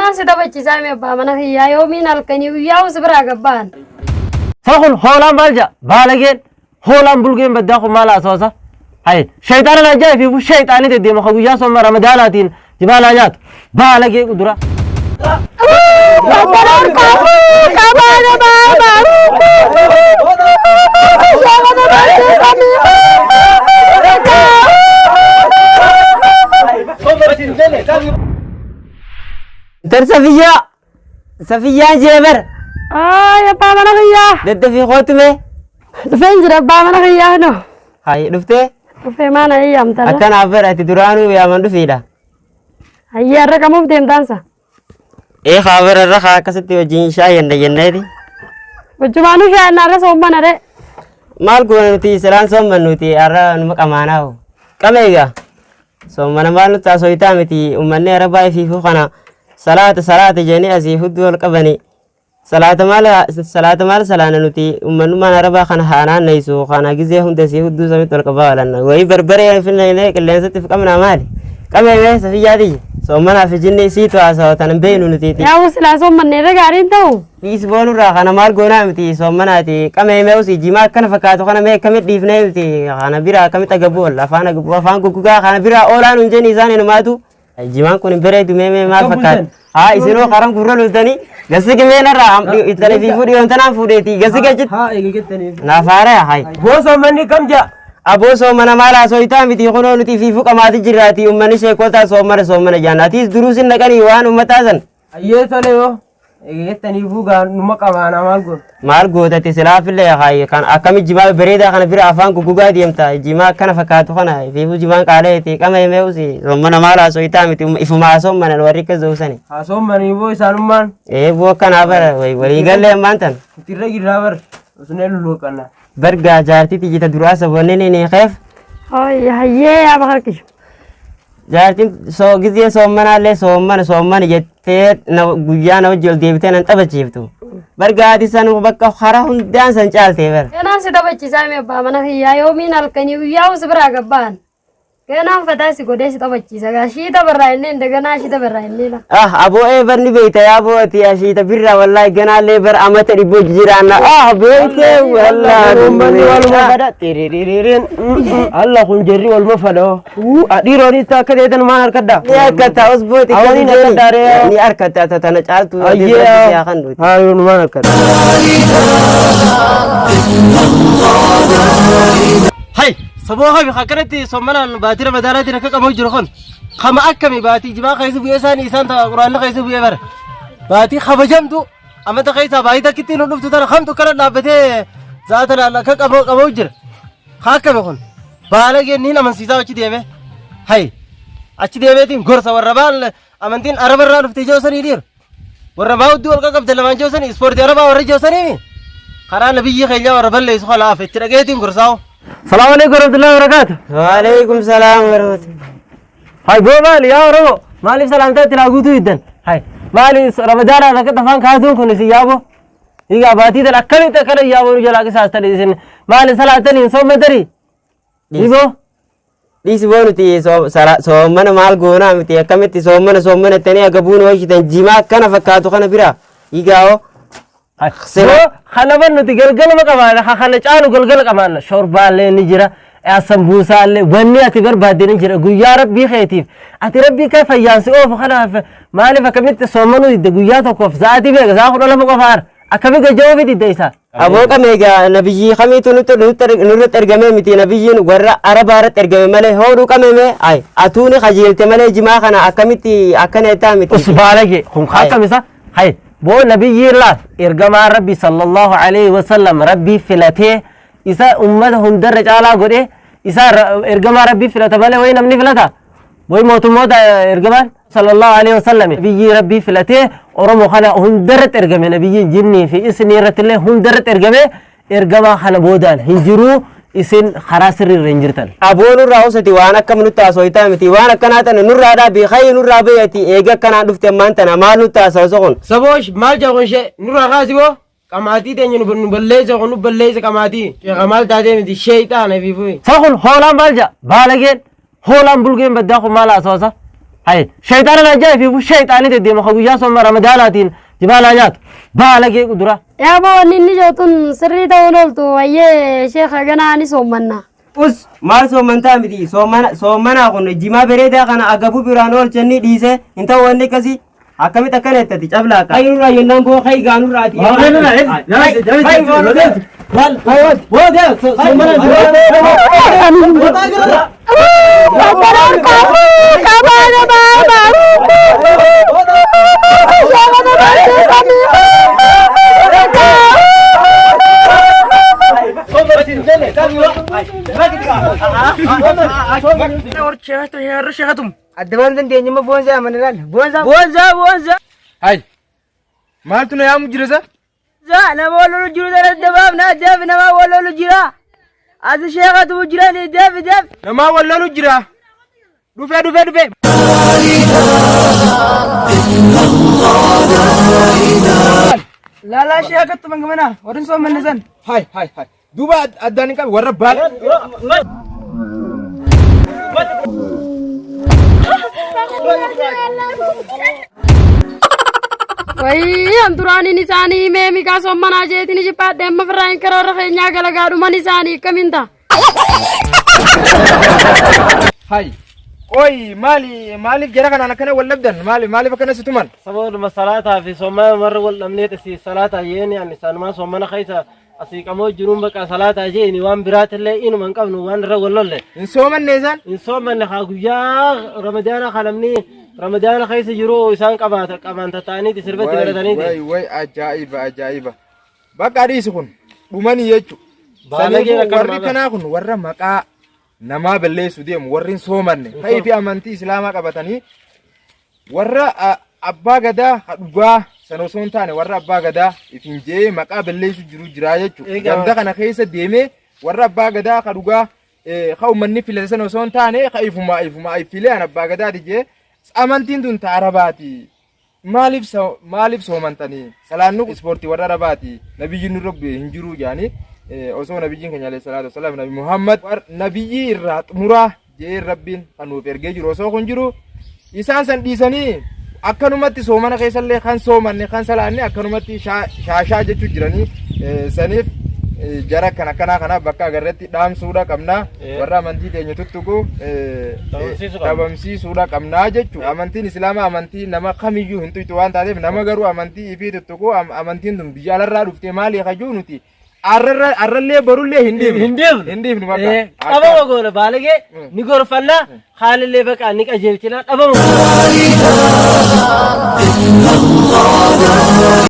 Ganaan si taphachiisaa mi abbaa mana kiyyaa yoomiin halkanii guyyaa si biraa gabbaan. Sa kun hoolaan maal jedha? Baalageen hoolaan bulgeen baddaa kun maal haasawasa? Hayi shayxaana naan jaa ifiifu shayxaanii deddeema ka guyyaa sooma ramadaanaatiin jimaa naa nyaatu. Baalagee qudura. Intal Safiyyaa! Safiyyaan jee bar! Ay abbaa mana kiyyaa. Daddafii kootu mee? Dhufeen jira abbaa mana kiyyaa no. Hayi dhuftee? Dhufee maana eeyyamtara. Akkanaaf bar ati duraanuu yaaman dhufiidha. Hayyee har'a qamuuf deemtaansa. Ee kaa bar irra kaa akkasitti wajjin shaayyanna jenneeti. Wajjumaanuu shaayannaa irra soommana ree. Maal goona nuti silaan soomman nuti har'a numa qamaanaahu. Qame egaa. Soommana maal nutti haasoftaa miti uummanni arabaa ifiifuu kana salaata salaata jedhanii asii hudduu ol qabani. Salaata maal salaata maal salaana nuti uummanummaan arabaa kana haa naanneessu kana gizee hunda asii hudduu samitti ol qabaa oolanna. Wayii barbaree finna qilleensatti of qabnaa maali? Qabee mee safiyyaa tiyya. Soommanaaf jinni siitu haasawa tan hin beeknu nuti. Yaa'u silaa soommanne irra gaariin ta'u. Dhiis boonurraa kana maal goonaa miti soommanaati qamee mee usii jimaa akkana fakkaatu kana mee akkamitti dhiifnee miti kana biraa akkamitti agabuu oolla afaan agabuu afaan guggugaa kana biraa oolaa nuun jenni isaan inumaatu jimaan kun hin bareedu mee mee maal fakkaata haa isinoo karan gurra lultanii gassi mee narraa ittala fi fuudhii wantanaan fuudheeti gassi gachitti Haa eegi jettaniif. naaf haaraya hayi. Boo soommanni kam ja'a? Aboo soomana maal haasoitaa miti kunoo nuti fiifuu qamaati jirraati uummanni sheekotaa soomana soomana jaan atiis duruu sin dhaqanii waan uummataa san. Ayyee tole yoo. Eegi jettaniifuu gaa numa qabaanaa maal goona? Maal gootatti silaafillee hayi kan akkami jimaa bareedaa kana bira afaan guggugaa deemta jimaa akkana fakkaatu kana fiifuu jimaan qaaleeti qama himee usi soomana maal haasoitaa miti ifumaa soomanan warri akka zoosani. Haa soommanii boo isaanummaan Ee boo akkanaa bara walii gallee ammaan tan. nuti irra jirraa bar osnee lulluuqanna. Bargaa jaartii tiyyi duraa saboonni ni keef Hayyee yaa bakar kiyya. Jaartiin soo gizee soommanaallee soommana soommana jettee na guyyaa na wajji ol deebitee nan taphachiiftu. Bargaati san bakka hara hundaan san caaltee bara. Ganaan si taphachiisaa mi abbaa mana kiyyaa yoomiin halkanii guyyaa si biraa gabbaan. Ganaan fataa si godhee si taphachiisa gaa shiita barraa inni indaganaa shiita barraa inni la. Ah aboo ee barni beeyta yaa aboo ati ashiita birraa wallaahi ganaallee bar amata dhibboo jijjiiraanna ah beeyte wallaahi. Uummanni waluma fada xiriiriiriin. Alla kun jerri waluma fada. Dhiiroonis akka ta'etan maal harkadda? Ni harkata usbuuti Awwaniin akka daaree. Ni harkata tana caaltu Ayyee. yaa kan duuti. Haa yoo numaan harkadda. Hai, saboo habi akkanatti sommanaan baatii ramadaanaatiin akka qabamu jiru kun kama akkami baatii jimaa keessa bu'ee isaan isaan ta'a quraanna keessa bu'ee bara baatii kabajamtu amata keessaa baatii takkitti nu dhuftu tana kamtu akkana dhaabbatee za'a tanaan akka qabamu jira. Haa akkami kun baalageen niin amansiisaa achi deeme hai achi deemeetiin gorsa warra baal amantiin arabarraa dhufte ijoo sanii dhiiru. Warra maawuddii wal qaqqabde lamaan joosanii ispoortii arabaa warra joosanii karaa nabiyyi keenyaa warra balleessu kanaaf itti dhaqeetiin gorsaa'u. Salaamu alaikum warahmatullahi wabarakatuh. Waalaikum salaam warahmatullahi. Hai boo maali yaa Oromoo maaliif salaamtaa itti naa guutuu diddan? Hai maali ramadaanaan akka afaan kaasuun kun isin yaaboo? Egaa baatii tan akkamitti akkana yaaboo nu jalaa qisaastan isin maali salaatanii hin soommantanii? Iboo Dhiisi boo nuti soommana maal goonaa miti akkamitti soommana soommana jettanii agabuu nu hojjetan jimaa akkana fakkaatu kana bira igaa'oo. Boo kana nuti galgaluma qabaanna kana caalu galgala qabaanna shorbaallee ni jira sambuusaallee wanni ati barbaadde ni jira guyyaa rabbii keetiif ati rabbii kee fayyaan si oofu kanaaf maaliif akkamitti soommanuu didde guyyaa tokkoof sa'aatii meeqa sa'a 12 qofaara akkami gajja'uu fi didde isaa. Aboo qamee egaa nabiyyii kamiitu nurratti ergamee miti nabiyyiin warra arabaa irratti ergame malee hoodhuu qameme ay atuuni kajeelte malee jimaa kana akkamitti akkana jettaa miti. Usbaalage kun akkamisa hay boo nabiyyiin laal ergamaa rabbi sallallahu alaihi wasallam rabbii filatee isa ummata hundarra caalaa godhee isa ergamaa rabbii filata malee wayi namni filata wayi mootummoota ergamaan sallallahu alaihi wasallam nabiyyii rabbii filatee oromoo kana hundarratti ergame nabiyyiin jinnii fi isinii irratti illee hundarratti ergame ergamaa kana boodaan hin jiruu isin karaa sirriirra hin jirtan. Aboo nurraa usati waan akkam nutti haasoftaa miti waan akkanaa tana nurraa dhaabi hayyi nurraa bayati eega akkanaa dhufte ammaan tana maal nutti haasawsa kun. Saboosh maal jedhu kun ishee nurraa kaasi boo qamaatii teenya nu balleessa kun nu balleessa qamaatii sheekha maal taatee miti sheexaana fi fuyi. Sa kun hoolaan maal jedha baalageen hoolaan bulgeen baddaa kun maal haasawasa? Hay shayxaana naa jaa fi shayxaanii deddeema ka guyyaa sooma ramadaanaatiin jimaa naa nyaatu baalagee dura. Yaa boo wanni inni jedhu sirrii ta'uun ooltu wayyee sheekha ganaa ni soommanna. Us maal soommantaa miti soomana soomanaa kun jimaa bareedaa kana agabuu biraan oolchanii dhiise hin ta'u wanni akkasii akkamitti akkana jettati cablaa akka. Kayi jennaan boo kayi gaanurraati. Addabaan dandeenyuma boonsaa mana laal. Boonsaa. Boonsaa boonsaa. Hay. Maaltu na yaamu jira isa? Za nama wal lolu jiru sana dabaaf na deef nama wal lolu jira. Asi sheekatu jira ni deef deef. Namaa wal lolu jira. Dhufee dhufee dhufee. Laalaa sheekatu mangamana warri soomanne san. Hay hay hay. Duuba addaan hin qabu warra baal. Wayii an duraaniin isaanii himee miqaa soommanaa jeetiin jibbaadhe amma firraa hin karoora keenyaa galagaadhuman isaanii akkamiin ta'a? Hay. Qoy maali maaliif jara kanaan akkana wal dhabdan maaliif maaliif akkana si tuman? Sababu salaataa fi soomana warra wal dhabneet asii salaataa jeeni ani isaanumaa soomana keessa asii qamoo jiruun baqa salaataa jeeni waan biraatillee inuma hin qabnu waan irra wal lolle. Hin soomanne isaan? Hin soomanne haa guyyaa ramadaana haa namni ramadaana keessa jiru isaan qabaata qaban tataaniiti sirbatti barataniiti. Way way ajaa'iba ajaa'iba. Bakka dhiisi kun dhumanii jechuudha. Baalageen Saniifuu akkana warri maala. kanaa kun warra maqaa namaa balleessu deemu warri hin soomanne ta'ii fi amantii islaamaa qabatanii warra abbaa gadaa ha dhugaa sana osoo hin taane warra abbaa gadaa ifin jee maqaa balleessu jiru jira jechuudha. Egaa. Ganda kana keessa deemee warra abbaa gadaa ha dhugaa ha uummanni filate sana osoo hin taane ha ifumaa ifumaa ifilee an abbaa gadaati jee amantiin tun ta arabaati. Maaliif maaliif soomantanii salaannu ispoortii warra arabaati nabiyyiin nurra bu'e hin jiru jedhanii osoo nabiyyiin keenya alayhi salaatu wasalaam nabi Muhammad nabiyyii irraa xumuraa jee rabbiin kan nuuf ergee jiru osoo kun jiru isaan san dhiisanii akkanumatti soomana keessallee kan soomanne kan salaanne akkanumatti shaashaa jechuu jiranii saniif jara kan akkanaa kanaaf bakka agarretti dhaamsuudha qabna warra amantii teenya tuttuqu Dhabamsiisuu qabna. dhabamsiisuudha qabnaa jechuudha. Amantiin Islaamaa amantii nama kamiyyuu hin tuytu waan taateef nama garuu amantii ifii tuttuqu amantiin tun biyya alarraa dhuftee maali kajuu nuti arrallee borullee hin dhiifnu. Hin dhiifnu. Hin dhiifnu bakka. Dhabama goona baalagee ni gorfanna haalillee baqa ni qajeelchina dhabama goona.